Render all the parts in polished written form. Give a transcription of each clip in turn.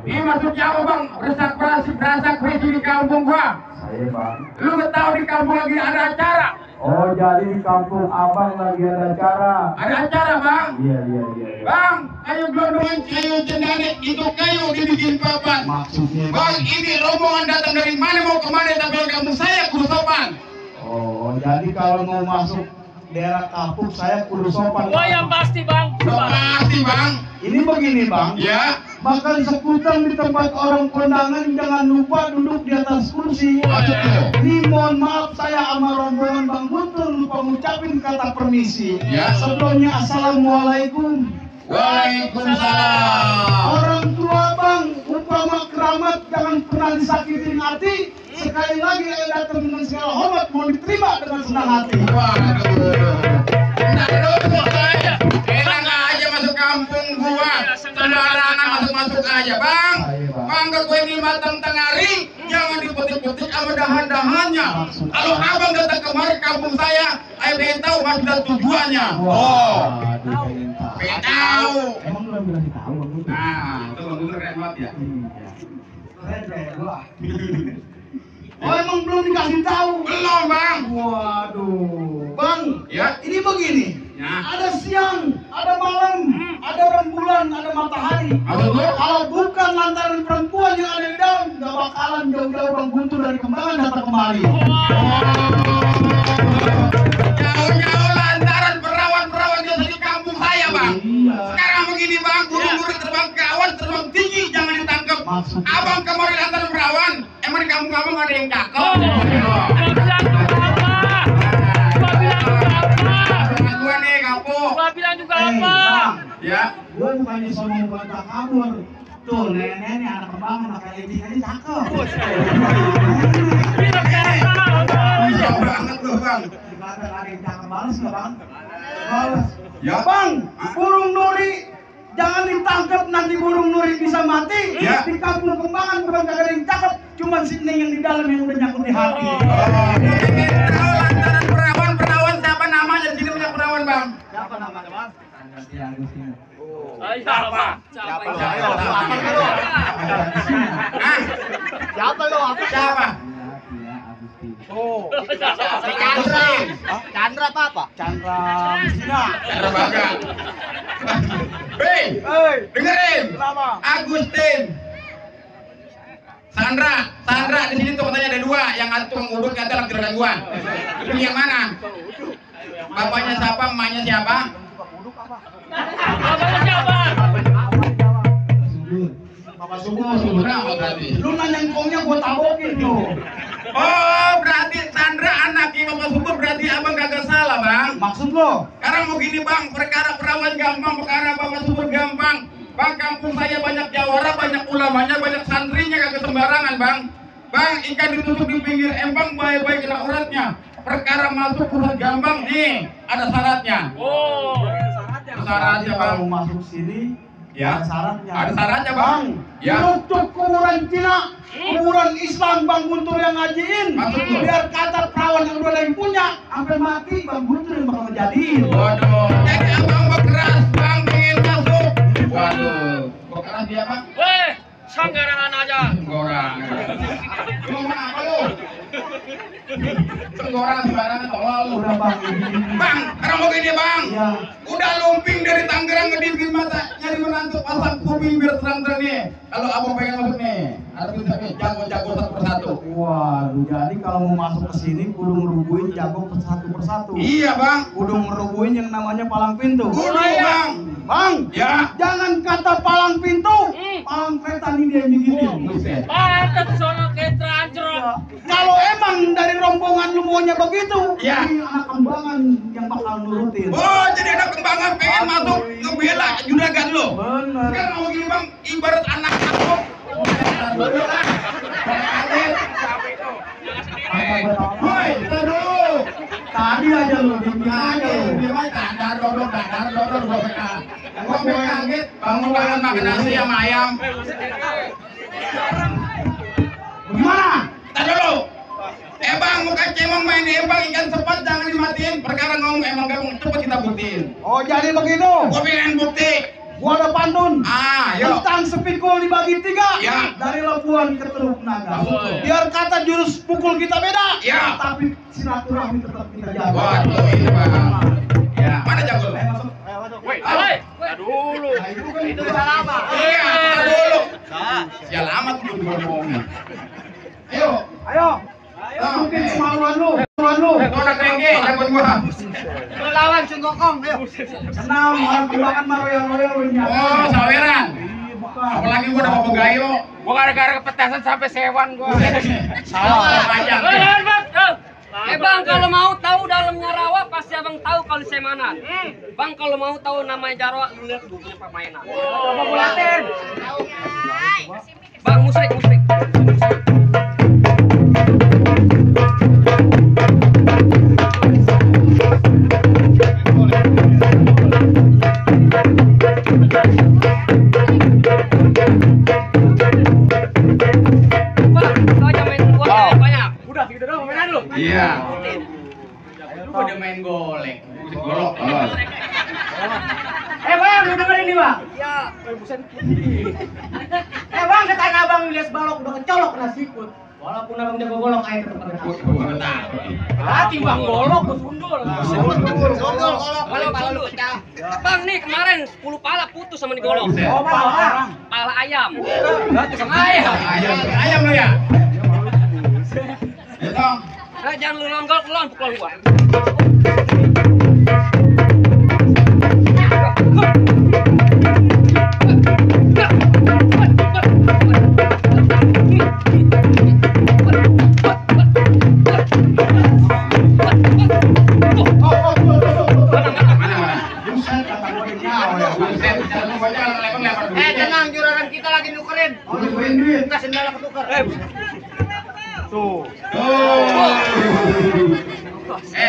Ini maksudnya apa bang? Berasak berisi di kampung gua. Saya bang. Lu nggak tahu di kampung lagi ada acara? Oh jadi di kampung abang lagi ada acara. Ada acara bang? Iya. Bang, kayu gelondongan, kayu cendana, itu kayu dibikin papan. Maksudnya Bang, ini rombongan datang dari mana mau kemana tapi kampung saya kudu sopan. Oh jadi kalau mau masuk daerah kampung saya kudu sopan. Oh yang pasti bang. Pasti bang. Ini begini bang. Ya. Makan sekutang di tempat orang kondangan jangan lupa duduk di atas kursi. Ini mohon maaf saya sama rombongan Bang Guntur lupa ngucapin kata permisi. Ya. Sebelumnya assalamualaikum. Waalaikumsalam. Orang tua bang, umpama keramat jangan pernah disakitin hati. Sekali lagi yang datang dengan segala hormat mau diterima dengan senang hati. Waduh. Nah, enak aja masuk kampung gua. Sembarangan masuk aja bang. Mangga gue ini matang tengari, jangan dipetik-petik sama dahan-dahannya. Kalau abang datang kemari kampung saya pengen tahu mas dan tujuannya. Oh. Pengen tahu. Emang lu bilang tahu bang Guntur? Nah, itu bang Guntur keren banget ya. Oh emang belum dikasih tahu? Belum bang. Waduh, bang. Ya. Ini begini. Ya. Ada siang, ada malam, ada rembulan, ada matahari. Kalau bukan lantaran perempuan yang ada di dalam, gak bakalan jauh-jauh Bang Guntur dari Kembangan datang kemari. Jauh-jauh lantaran perawan-perawan yang di kampung saya bang. Iya. Sekarang begini bang, burung-burung terbang ke awan, terbang tinggi, jangan ditangkap. Maksudnya? Abang kemari lantaran perawan, emang di kampung abang ada yang cakep? Gua nih kampung. Gua bilang juga apa? Bang, Ya. gue bukannya sombong bantah kabur. Tuh, nenek-nenek anak Kembangan pakai legging aja cakep. Iya banget lu bang. Dikata ada yang cakep balas nggak bang? Balas. Ya. Bang, burung nuri jangan ditangkap nanti burung nuri bisa mati. Ya. Di kampung Kembangan bukan kagak ada yang cakep, cuman si Neng yang di dalam yang udah nyangkut di hati. Tahu lantaran perawan siapa namanya di sini punya perawan bang? Siapa namanya bang? Siapa? Siapa lo? Siapa? Oh, Chandra. Chandra apa? Chandra Mustina. Chandra Baga. Hei, dengerin. Kenapa? Agustin. Sandra di sini tuh katanya ada dua, yang ada tukang uduk kata lagi dengan gua. Itu yang mana? Bapaknya siapa, emaknya siapa? Bapaknya siapa? Bapak Subur apa berarti? Lu nanya ngkongnya gua tabokin tuh. Oh, berarti Sandra anaknya Bapak Subur, berarti abang kagak salah bang. Maksud lo? Sekarang mau gini bang, perkara perawan gampang, perkara Bapak Subur gampang. Bang, kampung saya banyak jawara, banyak ulamanya, banyak santrinya, kagak sembarangan bang. Bang, ikan ditutup di pinggir empang, baik-baik kena uratnya. Perkara masuk urat gampang nih, ada syaratnya. Oh. Syaratnya bang. Kalau masuk sini, Ya. ada syaratnya. Ada syaratnya bang. Ya. Tutup kuburan Cina, kuburan Islam Bang Guntur yang ngajiin. Maksudnya? Biar kata perawan yang udah ada yang punya, sampai mati Bang Guntur yang bakal ngejadiin. Waduh. Jadi abang bekeras bang ingin masuk. Waduh. Bekeras dia bang. Weh, Sanggarangan aja. Tenggorang. Ngomong apa lu? Tenggorang sembarangan tolol lu. Udah bang ini. Bang, sekarang mau gini bang. Ya. Udah lumping dari Tangerang ke Divin mata nyari menantu pasang kuping biar terang-terang nih. Kalau abang pengen masuk nih, harus bisa nih jago-jago satu persatu. Waduh, jadi kalau mau masuk ke sini kudu ngerubuhin jago satu persatu. Iya bang. Kudu ngerubuhin yang namanya palang pintu. Kudu bang. Bang, Ya. jangan kata palang pintu. Palang kereta ini dia yang digigitin. Buset. Pantat sono ke trancrok. Kalau emang dari rombongan lu maunya begitu, Ya. ini anak kembangan yang bakal nurutin. Oh, jadi ada kembangan pengen masuk ngebela juragan lo. Bener. Sekarang mau gini bang, ibarat anak aku. Woi, terus. Tadi aja lu, diam aja lu. Gua kaget, bangun banget makan nasi sama ayam. Gimana? Tar dulu. Bang, muka cemong main bang, ikan sepat jangan dimatiin. Perkara ngomong emang gabung, cepet kita buktiin. Oh, jadi begitu. Gua pengen bukti. Gua ada pantun. Yuk. Tentang sepikul dibagi 3. Ya. Dari Labuan ke Teluk Naga. Betul. Biar kata jurus pukul kita beda. Ya. Tapi silaturahmi tetap kita jaga. Waduh, ini bang. Ya, mana jago? Woi, dulu. Nah, itu kan Itu salah apa? Iya, tar dulu. Sial amat lu ngomongnya. Ayo. Ayo. Mungkin kemauan lu. Kemauan lu. Kau udah kengge, takut gua. Lawan Sungkokong, ayo. Senang orang kembangan mah royal-royal ini. Oh, saweran. Iya, bukan. Apalagi gua udah mau begayo. Gua gara-gara kepetasan sampai sewan gua. Salah panjang. Bang, kalau mau tahu dalamnya rawa pasti abang tahu kalau saya mana. Bang, kalau mau tahu namanya Jarwa, lu lihat bukunya permainan. Coba bulatin. Bang, musrik. Bang, kau aja main gua banyak. Udah gitu doang mainan lu. Iya. Lu pada main golek. Musik golok. Bang, lu dengerin nih, Bang. Ya. Bang, kata abang lihat balok udah kecolok kena siput. Walaupun abang jago golok air tetap ada. Hati bang golok gua sundul. Sundul Golok sundul. Bang nih kemarin 10 pala putus sama nih golok. Oh, Bang. Pala ayam. Sama ayam. Ayam lu ya. Ya dong. Jangan lu longgol pukulan gua. Tenang, juragan kita lagi nukerin. Oh, nukerin duit. Kita sendal ketukar. Tuh.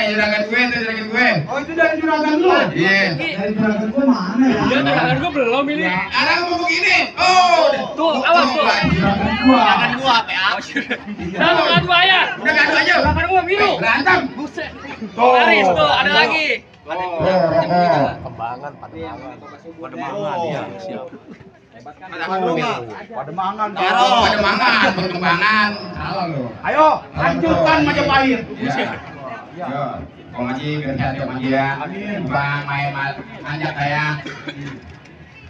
Juragan gue. Oh, itu dari juragan lu. Iya. Dari juragan gua mana ya? Ya juragan gua belum ini. Ada ngomong begini. Oh, Tuh, awas tuh. Juragan gua. Jangan ngadu ayah. Udah ngadu aja. Juragan gua biru. Berantem. Buset. Aris tuh, ada lagi. Kembangan Pademangan. Iya. Pademangan. Pademangan, perkembangan. Salah lu. Ayo, lanjutkan Majapahit. Yo, Om Haji, berhati Om Haji ya. Bang, main manjat saya.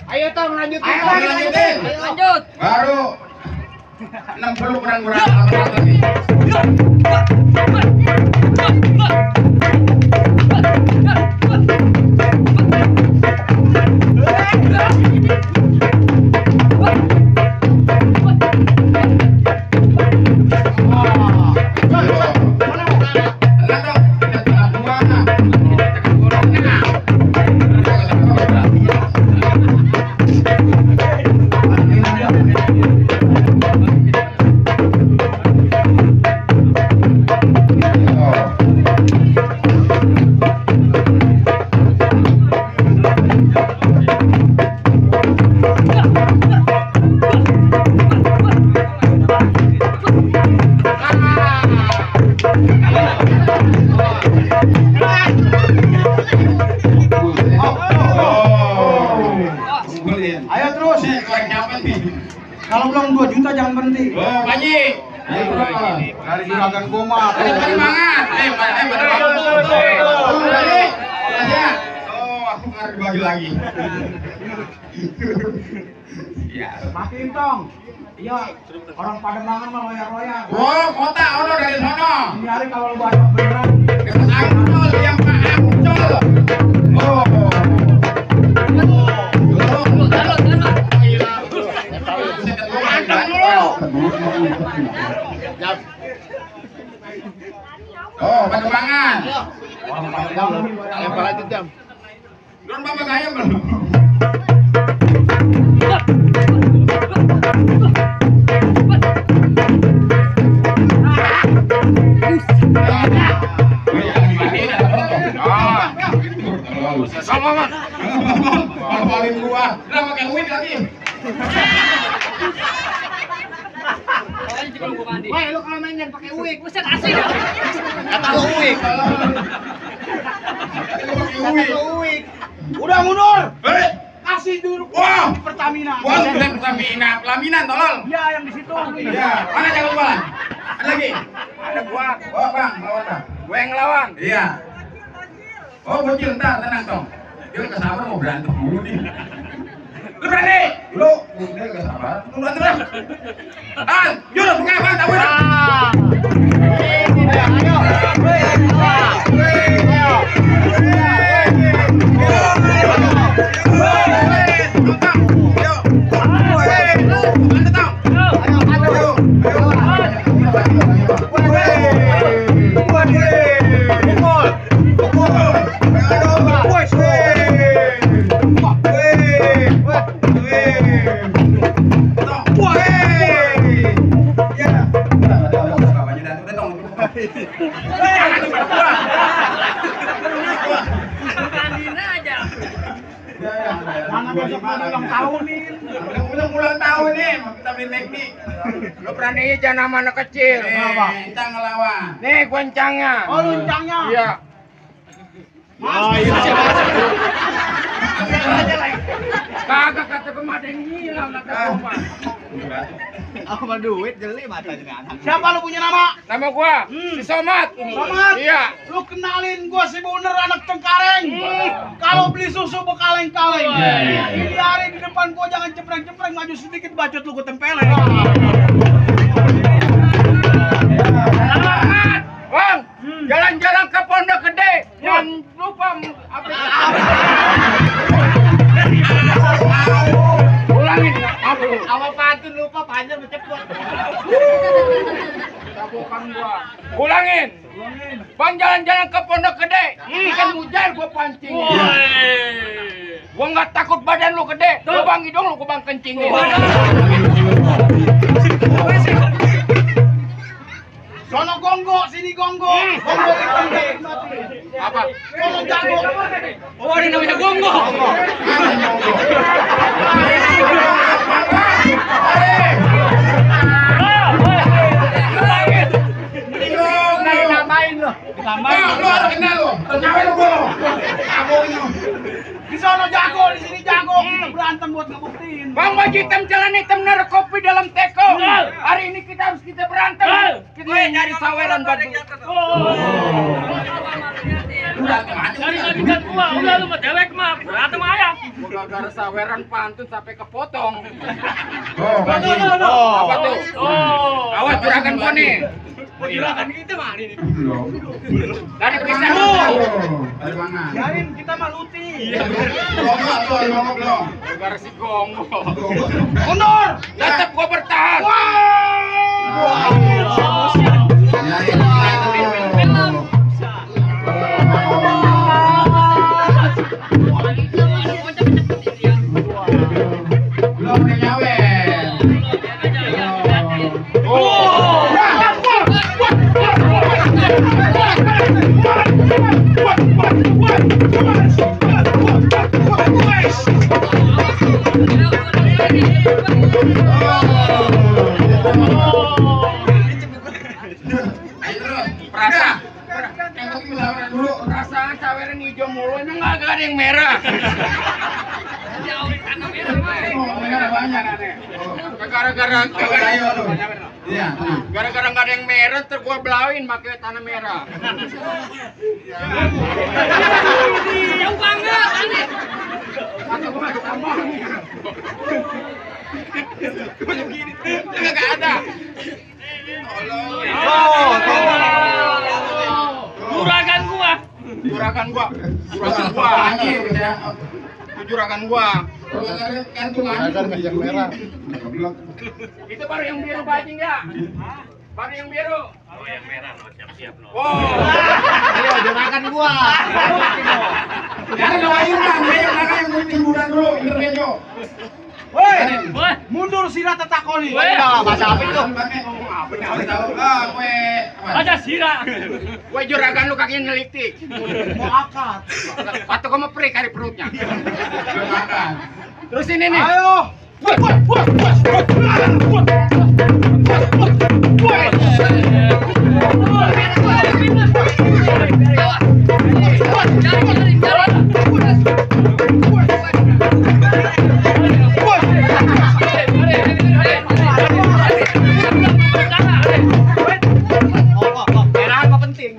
Ayo Tong, lanjutin. Ayo, lanjutin. Lanjut. Baru 60 kurang-kurang 800 nih. Kalau belum 2 juta jangan berhenti. Oh, Pak Haji. Ayo berapa? Dari juragan Goma. Ada pertimbangan. Ya. Oh, aku nggak dibagi lagi. Ya. Matiin tong. Iya, orang Pademangan mah loyak-loyak. Oh, kota ono dari sono. Ini hari kalau lu banyak beneran. Dekat Ancol yang Pak Ancol. Oh. Oh, Pademangan. Orang Pademangan lempar aja jam. Don Bapak Gayam belum? Sama man. Paling gua, udah pakai wig lagi. Woi, lu kalau main jangan pakai wig, buset asik. Kata lu wig. Pakai wig. Udah mundur. Kasih dulu. Wah, Di Pertamina. wah sudah Pertamina, pelaminan tolol. Ya, yang di situ. Iya, mana jago bola? Ada lagi? Ada gua. Oh, Bang, lawan Bang. Gua yang lawan. Iya. Oh, bocil, entar tenang, Tong. Dia nggak sabar mau berantem dulu nih. Lu berani? Lu, dia nggak sabar. Lu berantem lah. Ah, yuk, buka apa? Tahu ya? Mana besok mau ulang tahun nih? Ulang tahun nih, mau kita beli McD. Lu berani jangan sama anak kecil. Kita ngelawan. Nih goncangnya. Oh, luncangnya. Iya. Oh, iya. Kagak kata pemadeng hilang kata gua. Aku mah duit jeli matanya anak. Siapa lu punya nama? Nama gua si Somat. Somat. Iya. Lu kenalin gua si Buner anak Cengkareng. Kalau beli susu bekaleng-kaleng. Ini hari di depan gua jangan cepreng-cepreng, maju sedikit bacot lu gua tempelin. Selamat, Bang. Jalan-jalan ke Pondok Gede. Jangan lupa apa? Ulangin. Apa pantun lupa panjang cepet. Tabukan gua. Ulangin. Bang jalan-jalan ke Pondok Gede. Ikan mujair gua pancing. Gua nggak takut badan lu gede. Lu bang hidung lu gua bang kencingin. Sono gonggo, sini gonggo. Gonggo hitam Apa? Sono jago. Oh, ini namanya gonggo. Namain lo. Lu ada kenal lu. Nyawa lu gua. Di sono jago, di sini jago. Kita berantem buat ngebuktiin. Bang baju hitam jalan hitam naruh kopi dalam teko. Hari ini kita harus berantem. Kita nyari saweran batu. Dari majikan gua, udah lu mah dewek mah, berantem ayam. Gua gara-gara saweran pantun sampai kepotong. Apa tuh? Awas juragan gua nih. Juragan kita mah ini. Dari pisah lu. Dari mana? Biarin kita mah luti. Gara si Gonggo. Mundur. Tetap gua bertahan. Belum nyawer. Perasaan saweran hijau mulu, emang nggak ada yang merah. Merah banyak aneh. Kagak gara-gara Ayo lu. Iya. gara-gara nggak ada yang merah, terus gua belauin pakai tanah merah. Jauh banget, aneh. Atau gua masuk tambang. Nggak ada. Juragan gua. Juragan gua. Juragan gua. Yang merah. Itu baru yang biru bajing ya? Baru yang biru. Oh, yang merah lo siap-siap lo. Oh. Ayo juragan gua. Ya doain Bang, ayo yang timburan dulu, intermezzo. Woi, Woi, mundur sila tetakoli. Woi. Bahasa apa itu? ada sira. Gue juragan lu kakinya nelitik. Mau akad. Atau kamu prik hari perutnya. Terus ini nih. Ayo. Merah apa penting?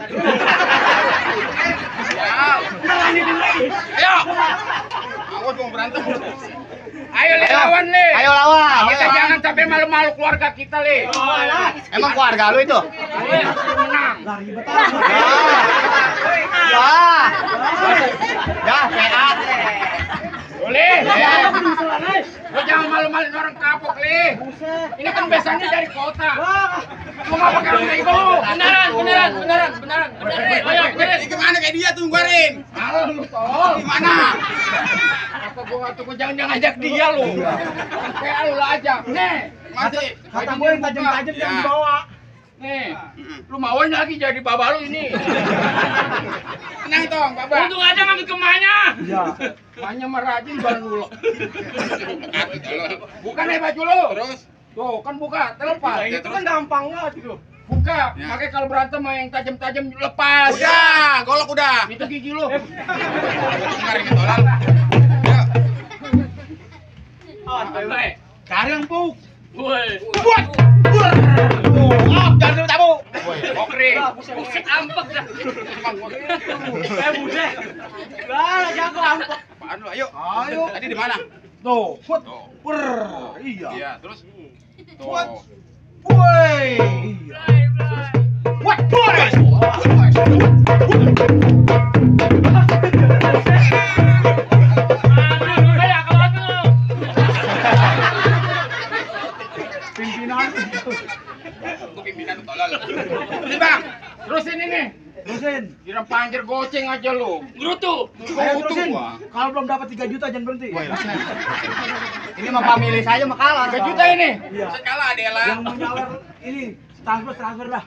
Ayo. Aku mau berantem. Ayo Le, lawan Le. Ayo lawan. Kita jangan sampai malu-malu keluarga kita Le. Emang keluarga lu itu? Menang. Ya, PA. Boleh. Lu jangan malu-maluin orang kapok Le. Ini kan biasanya dari kota. Lu nggak pakai orang itu. Beneran. Ayo, gimana kayak dia tuh guarin? Halo lu tol. Gimana? Apa gua jangan ajak dia lu. Kayak lu lah ajak. Nih, masih. Kata gue yang tajam-tajam yang dibawa. Nih, lu mauin lagi jadi baba lu ini. Tenang tong, baba. Untung aja ngambil kemana? Iya. Hanya merajin ban dulu. Bukan baju lu. Terus? Tuh, kan buka, terlepas. Itu kan gampang banget itu. Buka, makanya kalau berantem sama yang tajam-tajam lepas. Udah, golok udah. Itu gigi lu. Mari kita orang. Cari yang puk. Woi. Buat. Jangan dulu tamu. Okre. Buset ampek dah. Buset. Lah, jago ampek. Apaan lu? Ayo. Ayo. Tadi di mana? Tuh, put. Tuh. Pur. Iya. Iya, terus. Buat. Tuh. Woi. What? Boris. Kayak kalau aku. Pimpinan. Itu pimpinan tolol. Ini Bang, terusin ini. Terusin. Kira panjer goceng aja lu. Gerutu. Ayo Utuh terusin. gua. Kalau belum dapat 3 juta jangan berhenti. Ini mah family saya mah kalah. 3 juta ini. Iya. Sekala Adela. Yang mau nyawer ini transfer dah.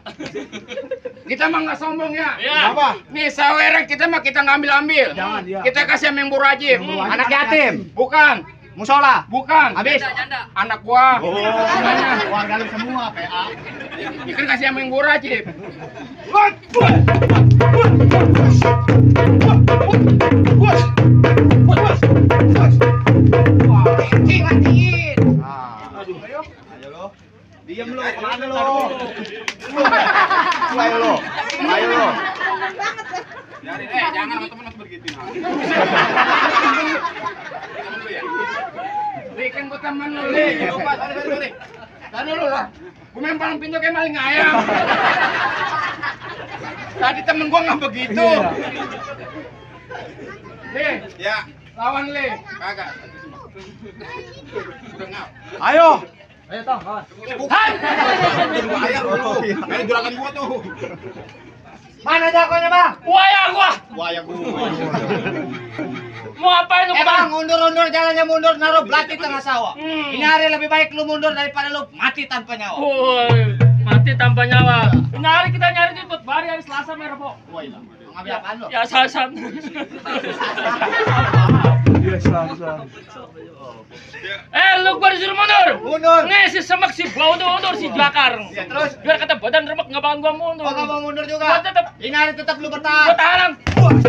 Kita mah nggak sombong ya. Ya. Apa? Nih saweran kita mah kita ngambil. Jangan, iya. Kita kasih sama yang burajib. Anak yatim. Bukan. Musola. Bukan. Habis. Janda. Anak gua. Semuanya keluarga lu semua PA. Ya kan kasih sama yang burajib. Ayo lo. Diam lo, kemana lo? Ayo lo. Ayo lo. Jangan sama temen harus begitu. Bikin gua temen lu, Le. Lupa, sorry. Tadi dulu lah. Gua main paling pintu kayak maling ayam. Tadi temen gua nggak begitu. Le, ya. Lawan Le. Kagak. Udah ngap. Ayo. Ayo tong, kawan. Hai. Ayam dulu. Main juragan gua tuh. Mana jagonya, Bang? Wayang gua. Wayang gua. Mau apain lu, Bang, mundur jalannya mundur naruh belati tengah sawah. Hmm. Ini hari lebih baik lu mundur daripada lu mati tanpa nyawa. Woi, mati tanpa nyawa. Nyari kita nyari di buat hari Selasa merah, Pok. Woi, ngambil apaan lu? Ya sasan. Iya, salah. Lu gua disuruh mundur. Mundur. Nih si semak si bau tuh mundur si Jakar. Ya, terus? Biar kata badan remek nggak bakal gua mundur. Oh, kamu mundur juga? Gua tetap. Ini hari tetap lu bertahan. Pertahanan. Buat.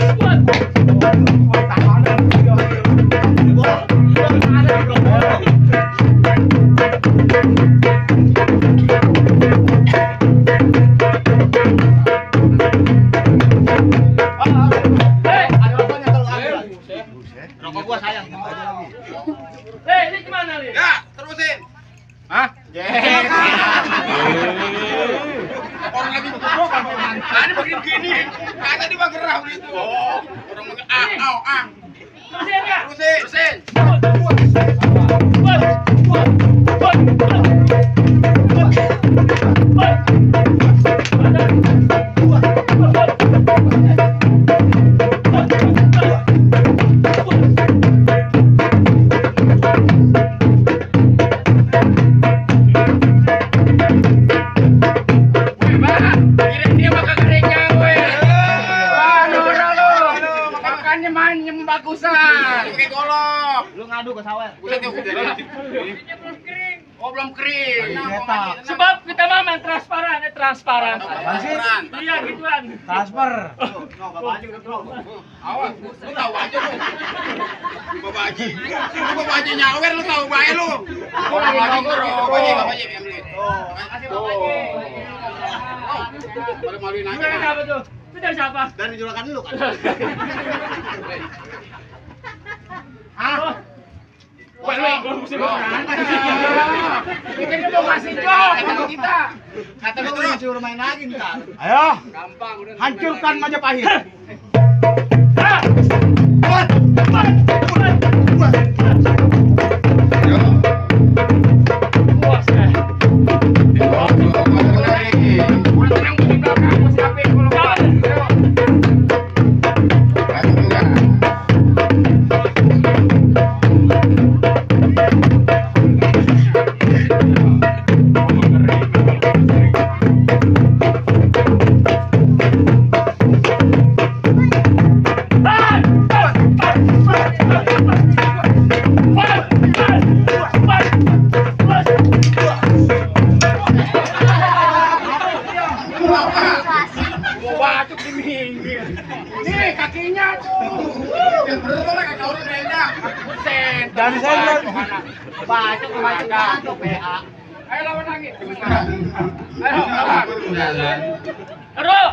gitu. Oh, orang ah. Terusin ya. Terusin. Lu ngadu ke sawer. Oh, belum kering. Sebab kita mah main transparan. Apaan sih? Iya gituan. Transfer. Awas, lu tahu aja lu. Bapak Haji. Lu Bapak Haji nyawer lu tahu bae lu. Orang lagi Bapak Haji ambil. Makasih Bapak Haji. Pada maluin aja. Gimana apa tuh? Itu dari siapa? Dari juragan lu kan. Ah. Wah, lu mesti makan. Kita mau kasih jok kata kita. Kata lu disuruh main lagi ntar. Ayo, Gampang udah. hancurkan Majapahit. Puas ya. Nih kakinya tuh. Yang bener tuh lah kaki orang beda. Buset. Dan saya baca tuh PA. Ayo lawan lagi. Ayo lawan. Aduh.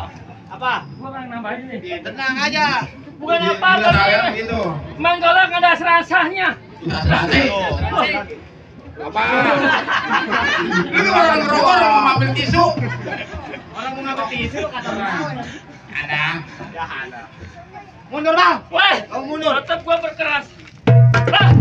apa? Gua pengen nambahin nih. Tenang aja. Bukan apa-apa nih. Gitu. Main golok nggak ada serasahnya. Apa? Lu orang ngerokok orang mau ngambil tisu. Orang mau ngambil tisu kata orang. Ada. Ya ada. Mundur bang. Wah, Oh, mundur. tetap gua berkeras. Ah.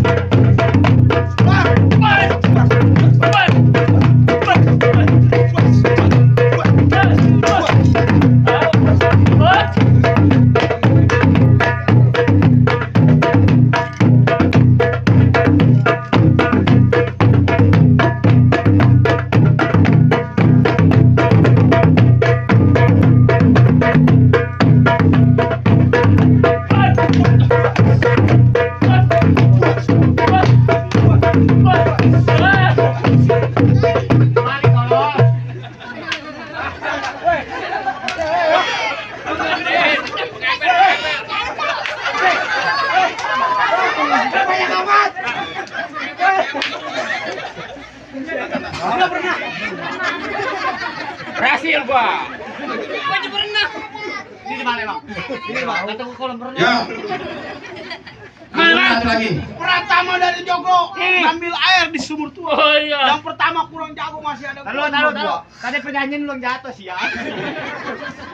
Berhasil gua. Gua aja pernah. Ini di mana bang? Ini bang. Kata gua kolam renang. Ya. Mana lagi? Pratama dari Jogo ngambil air di sumur tua. Oh iya. Yang pertama kurang jago masih ada. Taruh. Tadi penyanyiin lu yang jatuh sih ya.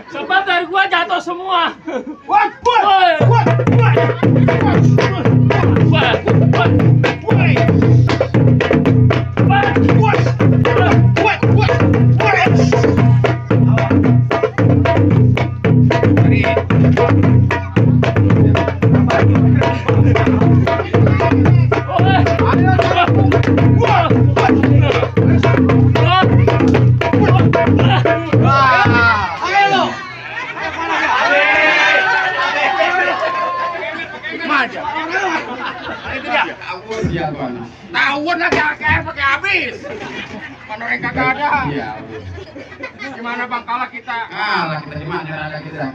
Sebab dari gua jatuh semua. What? Tahun lagi air pakai habis. Panoreng kagak ada. Iya. Gimana bang kalah kita? Kalah kita gimana raga kita?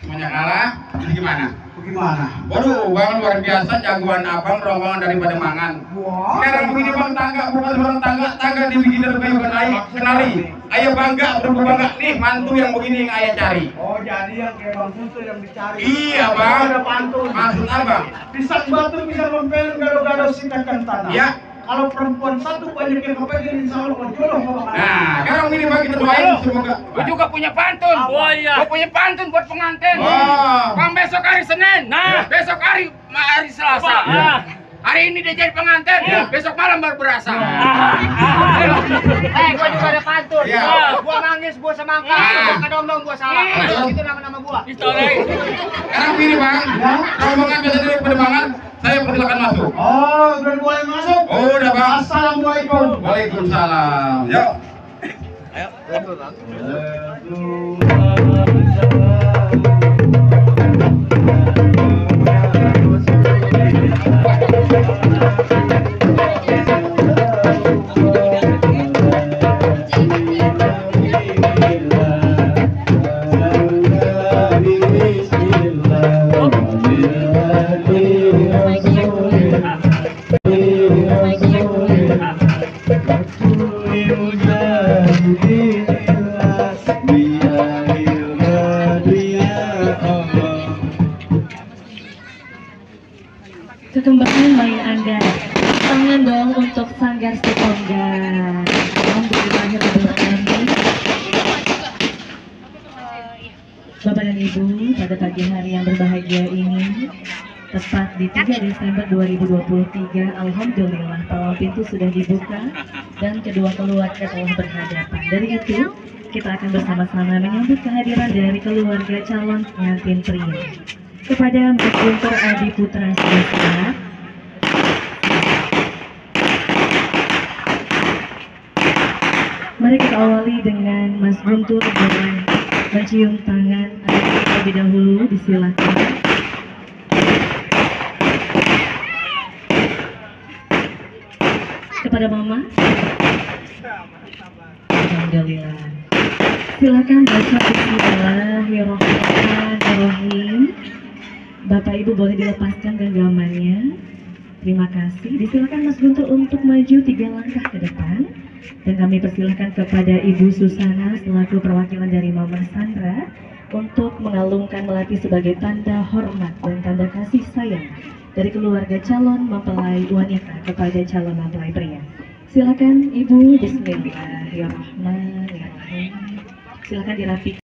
Semuanya kalah. Jadi gimana? Bagaimana? Waduh, bang luar biasa jagoan abang rombongan daripada mangan. Sekarang begini bang tangga bukan orang tangga dibikin dari kayu kenali. Ayo bangga, berbangga nih mantu yang begini yang ayah cari. Oh jadi yang kayak Bang Susu yang dicari. Iya bang. Ada pantun. Maksud apa? Pisang batu bisa mempeleng gado-gado singkatkan tanah. Ya. Kalau perempuan satu banyak yang kepengen insya Allah berjodoh sama Nah, sekarang ini bagi kita doain semoga. Gue juga punya pantun. Oh iya. Gue punya pantun buat pengantin. Wah. Bang, besok hari Senin. Nah. Besok hari Selasa. Ah. Hari ini dia jadi pengantin. Ya. Besok malam baru berasa. Gua juga ada pantun. Ya. Gua manggis, gua semangka, Ah. gua kedong-dong, gua salah. Ah. Itu nama-nama gua. Sekarang gini bang, rombongan biasa dari penerbangan, saya persilakan masuk. Oh, udah boleh masuk. Oh, udah bang. Assalamualaikum. Waalaikumsalam. Yuk. Kekembangan main angga. Tangan dong untuk Sanggar Setongga. Alhamdulillahirrahmanirrahim. Bapak dan Ibu, pada pagi hari yang berbahagia ini, tepat di 3 Desember 2023, alhamdulillah palang pintu sudah dibuka dan kedua keluarga telah berhadapan. Dari itu, kita akan bersama-sama menyambut kehadiran dari keluarga calon pengantin pria. Kepada Mas Guntur Adi Putra Sestra, mari kita awali dengan Mas Guntur dengan mencium tangan terlebih dahulu, disilakan. Kepada Mama, alhamdulillah. Silakan baca Bismillahirrahmanirrahim. Bapak Ibu boleh dilepaskan genggamannya. Terima kasih. Disilakan Mas Guntur untuk maju 3 langkah ke depan. Dan kami persilahkan kepada Ibu Susana selaku perwakilan dari Mama Sandra untuk mengalungkan melati sebagai tanda hormat dan tanda kasih sayang dari keluarga calon mempelai wanita kepada calon mempelai pria. Silakan Ibu. Bismillahirrahmanirrahim. Silakan dirapikan.